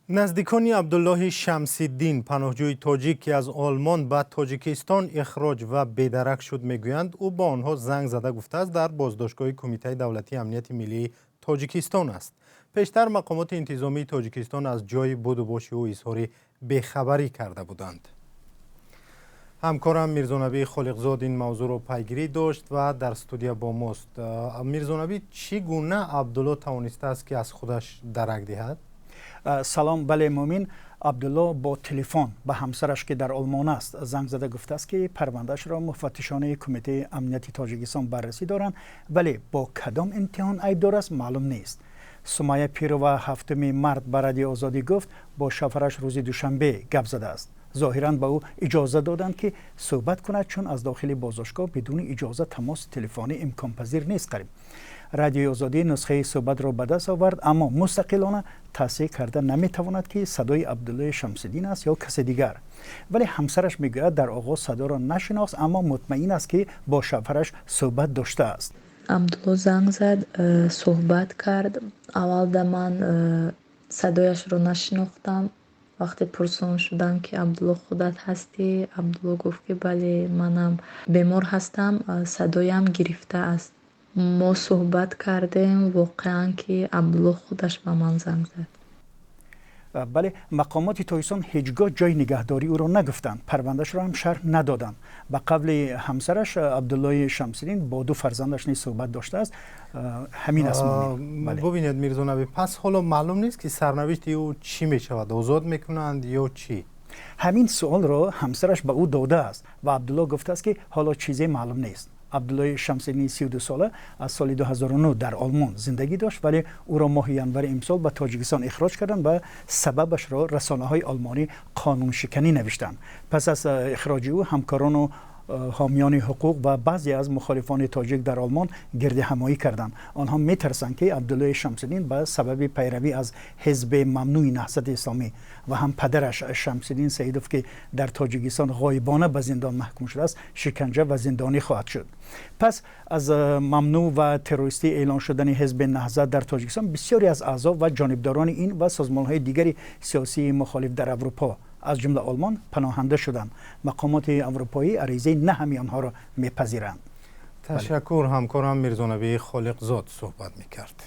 Наздикони Абдуллоҳи Шамсиддин, паноҳҷӯи тоҷик, ки аз Олмон ба Тоҷикистон ихроҷ ва бедарак шуд, мегӯянд, ӯ ба онҳо занг зада гуфтааст, дар боздоштгоҳи Кумитаи давлатии амнияти миллии Тоҷикистон аст. Пештар мақомоти интизомии Тоҷикистон аз ҷои будубоши ӯ изҳори бехабарӣ карда буданд. Ҳамкорам Мирзонабӣ Холиқзод ин мавзӯъро пайгирӣ дошт ва дар студия бо мост. Мирзонабӣ, чӣ гуна Абдулло тавонистааст, ки аз худаш дарак диҳад? Салом. Бале, Муъмин, Абдулло бо телефон ба ҳамсараш, ки дар Олмон аст, занг зада гуфтааст, ки парвандаашро муфаттишони Кумитаи амнияти Тоҷикистон баррасӣ доранд, вале бо кадом иттиҳом айбдор аст, маълум нест. Сумайя Пирова 7 март ба Радиои Озодӣ гуфт, бо шавҳараш рӯзи душанбе гап задааст. Зоҳиран ба ӯ иҷоза доданд, ки суҳбат кунад, чун аз дохили боздоштгоҳ бидуни иҷоза тамоси телефонӣ имконпазир нест қариб. Радиои Озодӣ нусхаи суҳбатро ба даст овард, аммо мустақилона тасдиқ карда наметавонад, ки садои Абдуллои Шамсиддин аст ё касе дигар. Вале ҳамсараш мегӯяд, дар оғоз садоро нашинохт, аммо мутмаин аст, ки бо шавҳараш суҳбат доштааст. Абдулло занг зад, суҳбат кард. Аввалда ман садояшро нашинохтам. Вақте пурсон шудам, ки Абдулло, худат ҳастӣ, Абдулло гуфт, ки бале, манам, бемор ҳастам, садоям гирифта аст. Мо суҳбат кардем, воқеан ки Абдулло худаш ба ман занг зад. Бале, мақомоти Тоҷикистон ҳеҷ гоҳ ҷои нигаҳдории ӯро нагуфтанд, парвандаашро ҳам шарҳ надоданд. Ба қавли ҳамсараш, Абдуллои Шамсиддин бо ду фарзандаш низ суҳбат доштааст. Ҳамин аст. Бубинед, Мирзонабӣ, пас ҳоло маълум нест, ки сарнавишти ӯ чӣ мешавад, озод мекунанд ё чӣ? Ҳамин суолро ҳамсараш ба ӯ додааст ва Абдулло гуфтааст, ки ҳоло чизе маълум нест. Абдуллои Шамсиддини 32 сола аз соли 2009 дар Олмон зиндагӣ дошт, вале ӯро моҳи январи имсол ба Тоҷикистон ихроҷ карданд ва сабабашро расонаҳои олмонӣ қонуншиканӣ навиштанд. Пас аз ихроҷи ӯ ҳамкорону ҳомиёни ҳуқуқ ва баъзе аз мухолифони тоҷик дар Олмон гирдиҳамоӣ карданд. Онҳо метарсанд, ки Абдуллои Шамсиддин ба сабаби пайравӣ аз ҳизби мамнӯи Наҳзати Исломӣ ва ҳам падараш Шамсиддин Саидов, ки дар Тоҷикистон ғоибона ба зиндон маҳкум шудааст, шиканҷа ва зиндонӣ хоҳад шуд. Пас аз мамнӯъ ва террористӣ эълон шудани ҳизби Наҳзат дар Тоҷикистон, бисёре аз аъзо ва ҷонибдорони ин ва созмонҳои дигари сиёсии мухолиф дар Аврупо, аз ҷумла Олмон, паноҳанда шуданд. Мақомоти аврупоӣ аризаи на ҳамаи онҳоро мепазиранд. Ташаккур, ҳамкорам Мирзонабӣ Холиқзод суҳбат мекард.